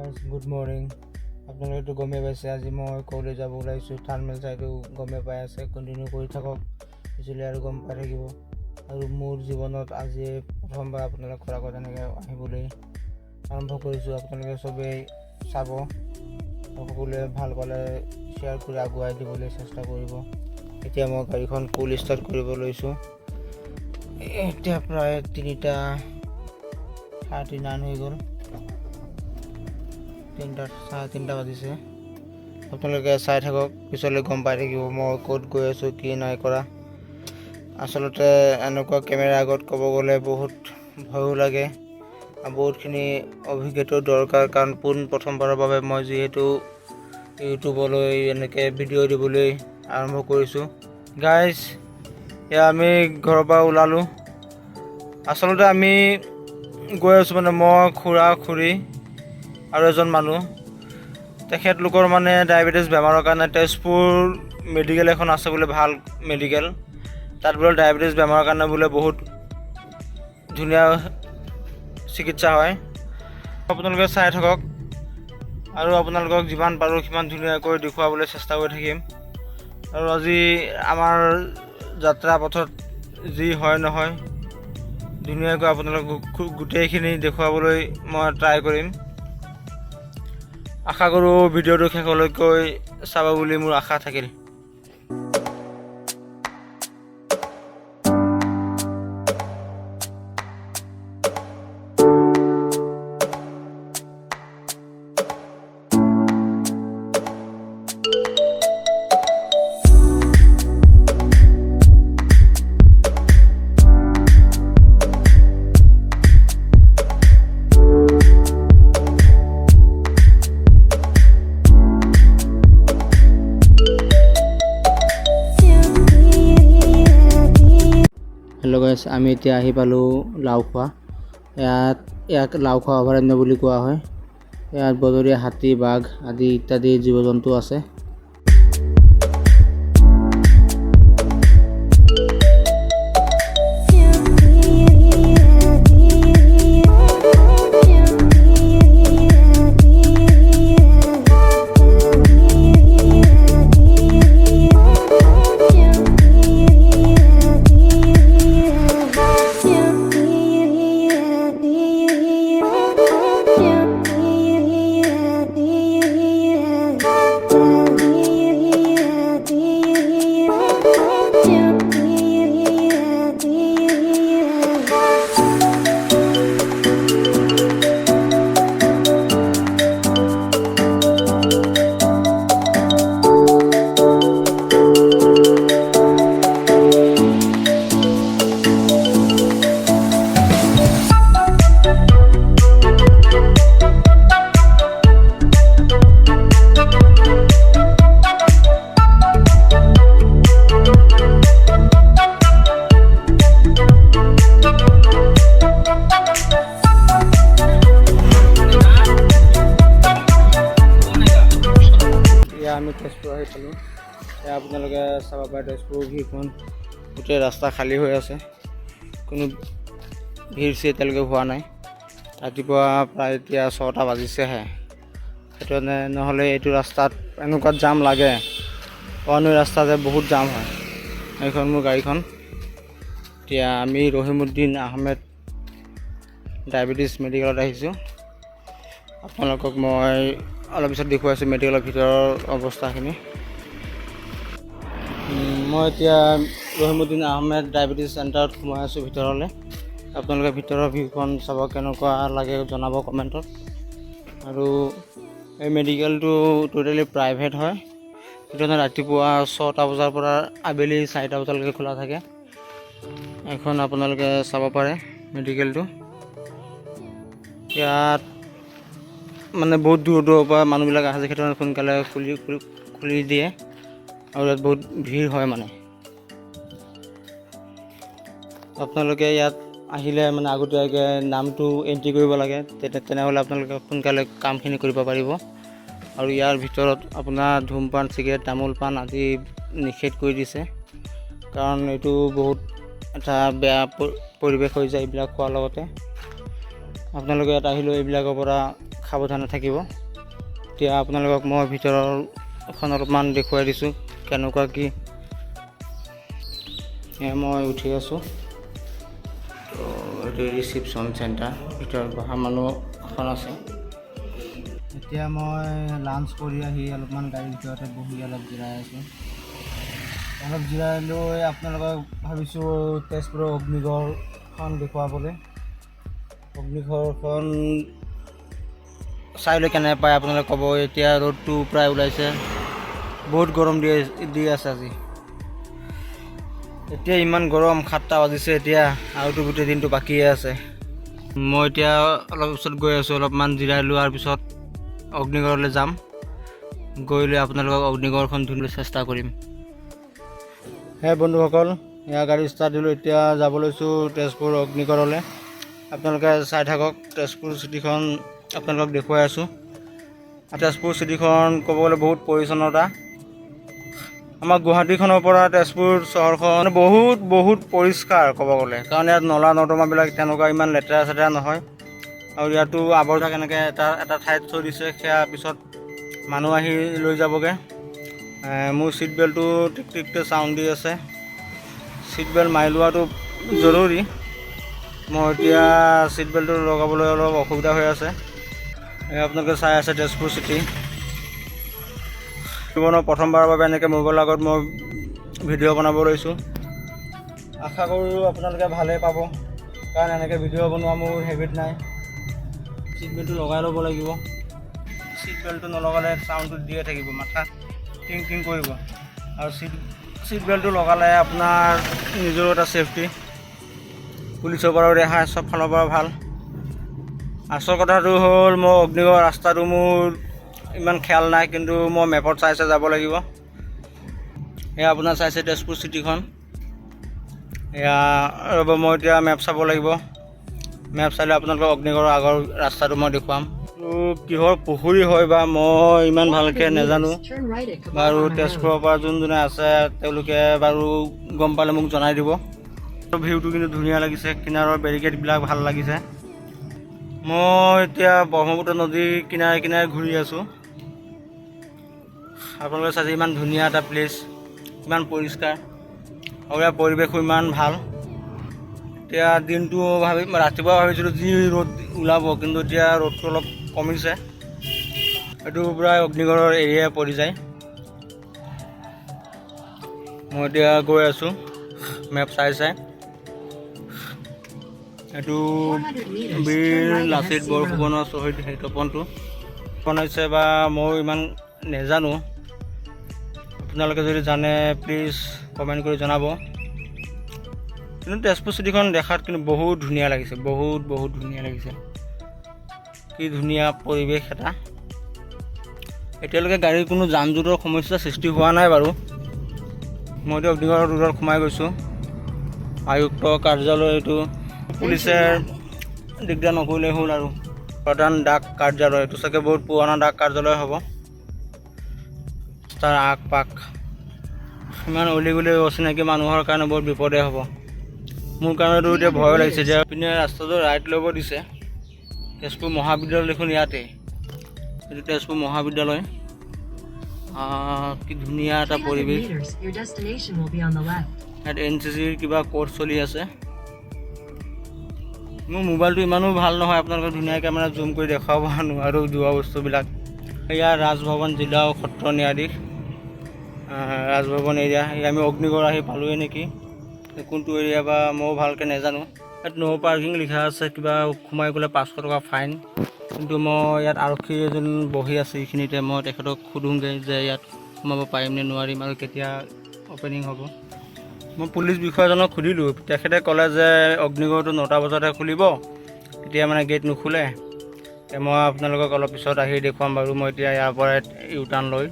Guys, good morning. আপোনালোকেতো গমেই পাইছে আজি মই ক'লৈ যাব ওলাইছোঁ। থাম্বনেইল চাইতো গমেই পাই আছে। কণ্টিনিউ কৰি থাকক, পিছলৈ আৰু গম পাই থাকিব। আৰু মোৰ জীৱনত আজি প্ৰথমবাৰ আপোনালোকৰ আগত এনেকৈ আহিবলৈ আৰম্ভ কৰিছোঁ। আপোনালোকে চবেই চাব, সকলোৱে ভাল পালে শ্বেয়াৰ কৰি আগুৱাই দিবলৈ চেষ্টা কৰিব। এতিয়া মই গাড়ীখন ফুল ষ্টাৰ্ট কৰিব লৈছোঁ। এতিয়া প্ৰায় 3:39 হৈ গ'ল, 3টা 3:30 বাজিছে। আপোনালোকে চাই থাকক, পিছলৈ গম পাই থাকিব মই ক'ত গৈ আছোঁ, কি নাই কৰা। আচলতে এনেকুৱা কেমেৰাৰ আগত ক'ব গ'লে বহুত ভয়ো লাগে আৰু বহুতখিনি অভিজ্ঞতাও দৰকাৰ, কাৰণ পোন প্ৰথমবাৰৰ বাবে মই যিহেতু ইউটিউবলৈ এনেকৈ ভিডিঅ' দিবলৈ আৰম্ভ কৰিছোঁ। গাইজ, এয়া আমি ঘৰৰ পৰা ওলালোঁ। আচলতে আমি গৈ আছোঁ, মানে মই, খুৰা, খুৰী আৰু এজন মানুহ। তেখেতলোকৰ মানে ডায়েবেটিছ বেমাৰৰ কাৰণে তেজপুৰ মেডিকেল এখন আছে বোলে, ভাল মেডিকেল। তাত বোলে ডায়েবেটিছ বেমাৰৰ কাৰণে বোলে বহুত ধুনীয়া চিকিৎসা হয়। আপোনালোকে চাই থাকক আৰু আপোনালোকক যিমান পাৰোঁ সিমান ধুনীয়াকৈ দেখুৱাবলৈ চেষ্টা কৰি থাকিম। আৰু আজি আমাৰ যাত্ৰা পথত যি হয় নহয়, ধুনীয়াকৈ আপোনালোকক গোটেইখিনি দেখুৱাবলৈ মই ট্ৰাই কৰিম। আশা কৰোঁ ভিডিঅ'টো শেষলৈকে চাব বুলি মোৰ আশা থাকিল। হেল্ল' গাইছ, আমি এতিয়া আহি পালোঁ লাওখোৱা। ইয়াক লাওখোৱা অভয়াৰণ্য বুলি কোৱা হয়। ইয়াত বনৰীয়া হাতী, বাঘ আদি ইত্যাদি জীৱ জন্তু আছে। এয়া আমি তেজপুৰ আহি পালোঁ। এয়া আপোনালোকে চাব পাৰে তেজপুৰ ভিউখন। গোটেই ৰাস্তা খালী হৈ আছে, কোনো ভিৰ চিৰ এতিয়ালৈকে হোৱা নাই। ৰাতিপুৱা প্ৰায় এতিয়া 6টা বাজিছেহে, সেইটো কাৰণে। নহ'লে এইটো ৰাস্তাত এনেকুৱা জাম লাগে, ওৱান ৱে ৰাস্তা যে, বহুত জাম হয়। এইখন মোৰ গাড়ীখন। এতিয়া আমি ৰহিমুদ্দিন আহমেদ ডায়েবেটিছ মেডিকেলত আহিছোঁ। আপোনালোকক মই অলপ পিছত দেখুৱাইছোঁ মেডিকেলৰ ভিতৰৰ অৱস্থাখিনি। মই এতিয়া ৰহিমুদ্দিন আহমেদ ডায়েবেটিছ চেণ্টাৰত সোমাই আছোঁ ভিতৰলৈ। আপোনালোকে ভিতৰৰ ভিউখন চাব, কেনেকুৱা লাগে জনাব কমেণ্টত। আৰু এই মেডিকেলটো টোটেলি প্ৰাইভেট হয়। সেইটো কাৰণে ৰাতিপুৱা 6টা বজাৰ পৰা আবেলি 4টা বজালৈকে খোলা থাকে। এখন আপোনালোকে চাব পাৰে মেডিকেলটো। ইয়াত মানে বহুত দূৰ দূৰৰ পৰা মানুহবিলাক আহে যে, সেইটো কাৰণে সোনকালে খুলি খুলি খুলি দিয়ে আৰু ইয়াত বহুত ভিৰ হয়। মানে আপোনালোকে ইয়াত আহিলে মানে আগতীয়াকৈ নামটো এণ্ট্ৰি কৰিব লাগে, তেতিয়া তেনেহ'লে আপোনালোকে সোনকালে কামখিনি কৰিব পাৰিব। আৰু ইয়াৰ ভিতৰত আপোনাৰ ধূমপান, চিগাৰেট, তামোল পাণ আদি নিষেধ কৰি দিছে, কাৰণ এইটো বহুত এটা বেয়া পৰিৱেশ হৈ যায় এইবিলাক খোৱাৰ লগতে। আপোনালোকে ইয়াত আহিলেও এইবিলাকৰ পৰা সাৱধানে থাকিব। এতিয়া আপোনালোকক মই ভিতৰখন অলপমান দেখুৱাই দিছোঁ কেনেকুৱা কি। এয়া মই উঠি আছোঁ। তো এইটো ৰিচিপশ্যন চেণ্টাৰ, ভিতৰত বহা মানুহ এখন আছে। এতিয়া মই লাঞ্চ কৰি আহি অলপমান গাড়ীৰ ভিতৰতে বহি অলপ জিৰাই আছোঁ। অলপ জিৰাই লৈ আপোনালোকক ভাবিছোঁ তেজপুৰৰ অগ্নিগড়খন দেখুৱাবলৈ। অগ্নিগড়খন চাই লৈ কেনে পায় আপোনালোকে ক'ব। এতিয়া ৰ'দটো প্ৰায় ওলাইছে, বহুত গৰম দি দি আছে আজি। এতিয়া ইমান গৰম, 7টা বাজিছে এতিয়া, আৰুতো গোটেই দিনটো বাকীয়ে আছে। মই এতিয়া অলপ ওচৰত গৈ আছোঁ, অলপমান জিৰাই লোৱাৰ পিছত অগ্নিগড়লৈ যাম। গৈ লৈ আপোনালোকক অগ্নিগড়খন ধুবলৈ চেষ্টা কৰিম। হে বন্ধুসকল, এয়া গাড়ী ষ্টাৰ্ট দিলোঁ, এতিয়া যাব লৈছোঁ তেজপুৰ অগ্নিগড়লৈ। আপোনালোকে চাই থাকক, তেজপুৰ চিটিখন আপোনালোকক দেখুৱাই আছোঁ। তেজপুৰ চিটিখন ক'ব গ'লে বহুত পৰিচ্ছন্নতা। আমাৰ গুৱাহাটীখনৰ পৰা তেজপুৰ চহৰখন বহুত বহুত পৰিষ্কাৰ ক'ব গ'লে, কাৰণ ইয়াত নলা নৰ্দমাবিলাক তেনেকুৱা ইমান লেতেৰা চেতেৰা নহয়। আৰু ইয়াতো আৱৰ্জনা কেনেকৈ এটা এটা ঠাইত থৈ দিছে, সেয়া পিছত মানুহ আহি লৈ যাবগৈ। মোৰ ছিট বেল্টটো টিক টিককৈ চাউণ্ড দি আছে। ছিট বেল্ট মাৰি লোৱাটো জৰুৰী। মই এতিয়া ছিট বেল্টটো লগাবলৈ অলপ অসুবিধা হৈ আছে। এই আপোনালোকে চাই আছে তেজপুৰ চিটি। জীৱনৰ প্ৰথমবাৰৰ বাবে এনেকৈ মোবাইলৰ আগত মই ভিডিঅ' বনাব লৈছোঁ। আশা কৰোঁ আপোনালোকে ভালেই পাব, কাৰণ এনেকৈ ভিডিঅ' বনোৱা মোৰ হেবিট নাই। ছিট বেল্টটো লগাই ল'ব লাগিব। ছিট বেল্টটো নলগালে চাউণ্ডটো দিয়ে থাকিব, মাথা টিং টিং কৰিব। আৰু ছিট বেল্টটো লগালে আপোনাৰ নিজৰো এটা ছেফটি, পুলিচৰ পৰাও ৰেহাই, চব ফালৰ পৰা ভাল। আচল কথাটো হ'ল, মই অগ্নিগড় ৰাস্তাটো মোৰ ইমান খেয়াল নাই, কিন্তু মই মেপত চাই চাই যাব লাগিব। এয়া আপোনাৰ চাইছে তেজপুৰ চিটিখন। এয়া ৰ'ব, মই এতিয়া মেপ চাব লাগিব। মেপ চালে আপোনালোকক অগ্নিগড়ৰ আগৰ ৰাস্তাটো মই দেখুৱাম। এইটো কিহৰ পুখুৰী হয় বা মই ইমান ভালকৈ নাজানো। Turn right at বাৰু Kabahan Road. তেজপুৰৰ পৰা যোন যোনে আছে, তেওঁলোকে বাৰু গম পালে মোক জনাই দিব। ভিউটো কিন্তু ধুনীয়া লাগিছে, কিনাৰৰ বেৰিকেডবিলাক ভাল লাগিছে। মই এতিয়া ব্ৰহ্মপুত্ৰ নদীৰ কিনাৰে কিনাৰে ঘূৰি আছোঁ। আপোনালোকে চাইছে ইমান ধুনীয়া এটা প্লেচ, ইমান পৰিষ্কাৰ আৰু ইয়াৰ পৰিৱেশো ইমান ভাল। এতিয়া দিনটো ভাবি ৰাতিপুৱা ভাবিছিলোঁ যি ৰ'দ ওলাব, কিন্তু এতিয়া ৰ'দটো অলপ কমিছে। এইটো প্ৰায় অগ্নিগড়ৰ এৰিয়া পৰি যায়। মই এতিয়া গৈ আছোঁ মেপ চাই চাই। এইটো 400 meters. Bir Turn right at Lachit FC Road. বৰফুকনৰ শ্বহীদ সেই তপনটো বনাইছে বা ময়ো ইমান নেজানো। আপোনালোকে যদি জানে, প্লিজ কমেণ্ট কৰি জনাব। কিন্তু তেজপুৰ চিটিখন দেখাত কিন্তু বহুত ধুনীয়া লাগিছে, বহুত বহুত ধুনীয়া লাগিছে। কি ধুনীয়া পৰিৱেশ এটা! এতিয়ালৈকে গাড়ীৰ কোনো যান জঁটৰ সমস্যাৰ সৃষ্টি হোৱা নাই বাৰু। মই এতিয়া অগ্নিগড় ৰোডত সোমাই গৈছোঁ। আয়ুক্ত কাৰ্যালয় এইটো, পুলিচে দিগদাৰ নকৰিলেই হ'ল আৰু। প্ৰধান ডাক কাৰ্যালয়, এইটো চাগে বহুত পুৰণা ডাক কাৰ্যালয় হ'ব। তাৰ আগ পাক ইমান অলি গলি, অচিনাকি মানুহৰ কাৰণে বহুত বিপদে হ'ব। মোৰ কাৰণেতো এতিয়া ভয় লাগিছে যে পিনে ৰাস্তাটো ৰাইট ল'ব দিছে। তেজপুৰ মহাবিদ্যালয় দেখোন ইয়াতে, এইটো তেজপুৰ মহাবিদ্যালয়। কি ধুনীয়া এটা 300 পৰিৱেশ! meters. Your destination will be on the left. ইয়াত এনচিচিৰ কিবা কৰ্চ চলি আছে। মোৰ মোবাইলটো ইমানো ভাল নহয়, আপোনালোকক ধুনীয়াকৈ মানে জুম কৰি দেখুৱাব নোৱাৰোঁ যোৱা বস্তুবিলাক। এয়া ৰাজভৱন, জিলা আৰু সত্ৰ ন্যায়াধীশ, ৰাজভৱন এৰিয়া। এই আমি অগ্নিগড় আহি পালোঁৱেই নেকি, কোনটো এৰিয়া বা ময়ো ভালকৈ নাজানো। ইয়াত ন' পাৰ্কিং লিখা আছে, কিবা সোমাই গ'লে 500 টকা ফাইন। কিন্তু মই ইয়াত আৰক্ষী এজন বহি আছে এইখিনিতে, মই তেখেতক সোধোঁগৈ যে ইয়াত সোমাব পাৰিম নে নোৱাৰিম আৰু কেতিয়া অ'পেনিং হ'ব। মই পুলিচ বিষয়াজনক সুধিলোঁ, তেখেতে ক'লে যে অগ্নিগড়টো 9টা বজাতহে খুলিব, এতিয়া মানে গেট নোখোলে। এতিয়া মই আপোনালোকক অলপ পিছত আহি দেখুৱাম বাৰু। মই এতিয়া ইয়াৰ পৰাই ইউ টাৰ্ণ লৈ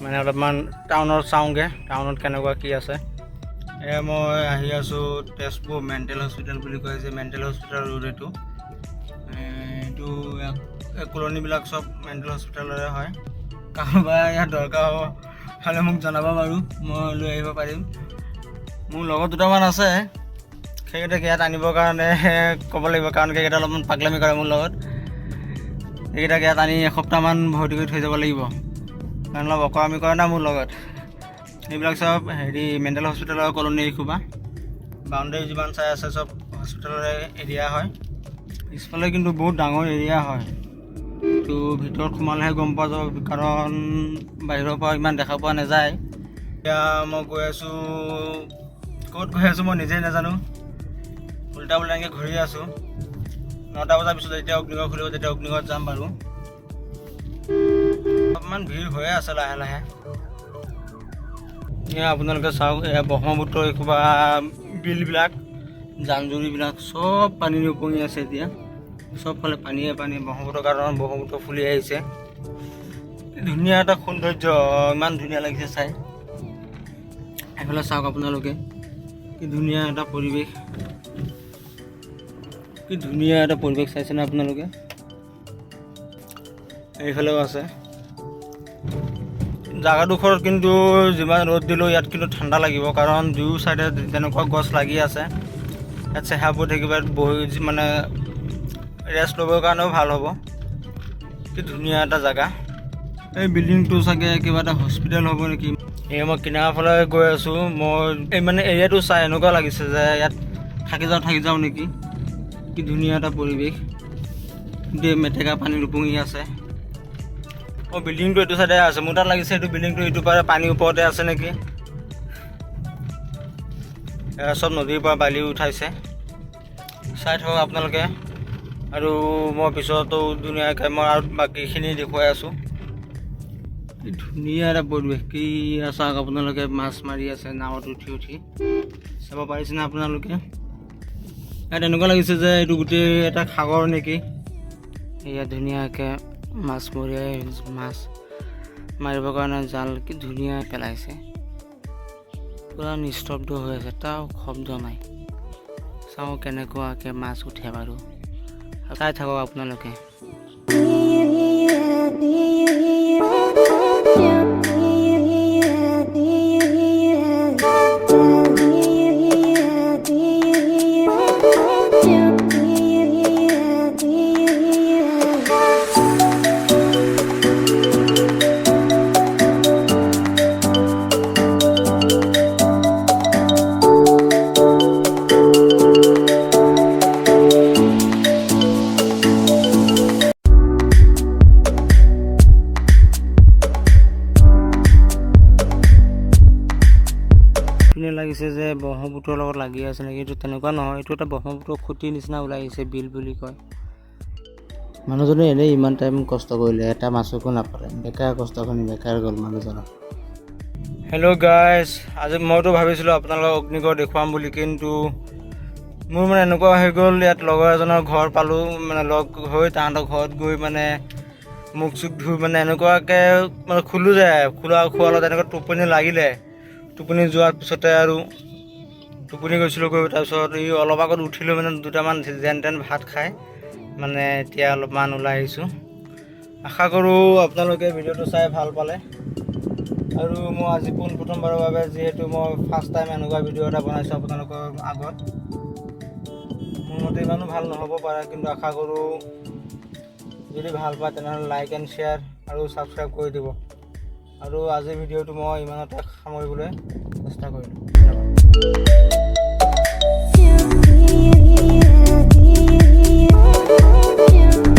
মানে অলপমান টাউনত চাওঁগৈ, টাউনত কেনেকুৱা কি আছে। এয়া মই আহি আছোঁ তেজপুৰ মেণ্টেল হস্পিটেল বুলি কয় যে, মেণ্টেল হস্পিটেল ৰোড এইটো। এইটো ইয়াত এই কলনীবিলাক চব মেণ্টেল হস্পিটেলৰে হয়। কাৰোবাৰ ইয়াত দৰকাৰ হ'ব হ'লে মোক জনাব বাৰু, মই লৈ আহিব পাৰিম। মোৰ লগত দুটামান আছে, সেইকেইটাক ইয়াত আনিবৰ কাৰণে ক'ব লাগিব, কাৰণ সেইকেইটা অলপমান পাগলামি কৰে মোৰ লগত। এইকেইটাক ইয়াত আনি এসপ্তাহমান ভৰ্তি কৰি থৈ যাব লাগিব, কাৰণ অলপ অকৰামি কৰে না মোৰ লগত। এইবিলাক চব হেৰি মেণ্টেল হস্পিটেলৰ কলনি এইসোপা। বাউণ্ডেৰী যিমান চাই আছে, চব হস্পিটেলৰে এৰিয়া হয়। পিছফালে কিন্তু বহুত ডাঙৰ এৰিয়া হয়। তো ভিতৰত সোমালেহে গম পোৱা যাব, কাৰণ বাহিৰৰ পৰা ইমান দেখা পোৱা নাযায়। এতিয়া মই গৈ আছোঁ, ক'ত গৈ আছোঁ মই নিজেই নাজানো। উল্টা পুল্টা এনেকৈ ঘূৰি আছোঁ। 9টা বজাৰ পিছত যেতিয়া অগ্নিগড় খুলিব, তেতিয়া অগ্নিগড়ত যাম বাৰু। অলপমান ভিৰ হৈয়ে আছে লাহে লাহে। এয়া আপোনালোকে চাওক, এয়া ব্ৰহ্মপুত্ৰ। এইসোপা বিলবিলাক, জান জুৰিবিলাক চব পানীৰে উপঙি আছে। এতিয়া চবফালে পানীয়ে পানী ব্ৰহ্মপুত্ৰৰ, কাৰণ ব্ৰহ্মপুত্ৰ ফুলি আহিছে। কি ধুনীয়া এটা সৌন্দৰ্য, ইমান ধুনীয়া লাগিছে চাই। এইফালে চাওক আপোনালোকে, কি ধুনীয়া এটা পৰিৱেশ, কি ধুনীয়া এটা পৰিৱেশ, চাইছেনে আপোনালোকে? এইফালেও আছে। জাগাডোখৰত কিন্তু যিমান ৰ'দ দিলেও ইয়াত কিন্তু ঠাণ্ডা লাগিব, কাৰণ দুয়ো চাইডে তেনেকুৱা গছ লাগি আছে। ইয়াত চেহাবোৰ থাকিব, ইয়াত বহি মানে ৰেষ্ট ল'বৰ কাৰণেও ভাল হ'ব। কি ধুনীয়া এটা জেগা। এই বিল্ডিংটো চাগে কিবা এটা হস্পিটেল হ'ব নেকি। এই মই কিনাৰৰ ফালে গৈ আছোঁ। মই এই মানে এৰিয়াটো চাই এনেকুৱা লাগিছে যে ইয়াত থাকি যাওঁ থাকি যাওঁ নেকি। কি ধুনীয়া এটা পৰিৱেশ! গোটেই মেটেকা পানীত উপঙি আছে। অঁ, বিল্ডিংটো এইটো চাইডে আছে। মোৰ তাত লাগিছে এইটো বিল্ডিংটো এইটো পাৰে পানীৰ ওপৰতে আছে নেকি। এয়া চব নদীৰ পৰা বালি উঠাইছে। চাই থাকক আপোনালোকে আৰু মই পিছতো ধুনীয়াকৈ মই আৰু বাকীখিনি দেখুৱাই আছোঁ। কি ধুনীয়া এটা পৰিৱেশ! কি চাওক আপোনালোকে, মাছ মাৰি আছে নাৱত উঠি উঠি। চাব পাৰিছেনে আপোনালোকে? ইয়াত এনেকুৱা লাগিছে যে এইটো গোটেই এটা সাগৰ নেকি। এয়া ধুনীয়াকৈ মাছমৰীয়াই মাছ মাৰিবৰ কাৰণে জাল কি ধুনীয়া পেলাইছে। পূৰা নিস্তব্ধ হৈ আছে, এটাও শব্দ নাই। চাওঁ কেনেকুৱাকৈ মাছ উঠে বাৰু, চাই থাকক আপোনালোকে। ধুনীয়া লাগিছে যে ব্ৰহ্মপুত্ৰৰ লগত লাগি আছে নেকি। এইটো তেনেকুৱা নহয়, এইটো এটা ব্ৰহ্মপুত্ৰৰ খুঁটিৰ নিচিনা ওলাই আহিছে, বিল বুলি কয়। মানুহজনে এনেই ইমান টাইম কষ্ট কৰিলে, এটা মাছকো নাপালে। বেকাৰ কষ্টখিনি বেকাৰ গ'ল মানুহজনৰ। হেল্ল' গাইজ, আজি মইতো ভাবিছিলোঁ আপোনালোকক অগ্নিগড় দেখুৱাম বুলি, কিন্তু মোৰ মানে এনেকুৱা হৈ গ'ল, ইয়াত লগৰ এজনৰ ঘৰ পালোঁ, মানে লগ হৈ তাহাঁতৰ ঘৰত গৈ মানে মুখ চুখ ধুই মানে এনেকুৱাকৈ মানে শুলোঁ যে খোলা খোৱাৰ লগত এনেকুৱা টোপনি লাগিলে। টোপনি যোৱাৰ পিছতে আৰু টোপনি গৈছিলোঁ গৈ, তাৰপিছত এই অলপ আগত উঠিলোঁ, মানে দুটামান যেন তেন ভাত খাই মানে এতিয়া অলপমান ওলাই আহিছোঁ। আশা কৰোঁ আপোনালোকে ভিডিঅ'টো চাই ভাল পালে। আৰু মই আজি পোনপ্ৰথমবাৰৰ বাবে, যিহেতু মই ফাৰ্ষ্ট টাইম এনেকুৱা ভিডিঅ' এটা বনাইছোঁ আপোনালোকৰ আগত, মোৰ মতে ইমানো ভাল নহ'ব পাৰে, কিন্তু আশা কৰোঁ যদি ভাল পায় তেনেহ'লে লাইক এণ্ড শ্বেয়াৰ আৰু ছাবস্ক্ৰাইব কৰি দিব। আৰু আজিৰ ভিডিঅ'টো মই ইমানতে সামৰিবলৈ চেষ্টা কৰিলোঁ। ধন্যবাদ। Yeah.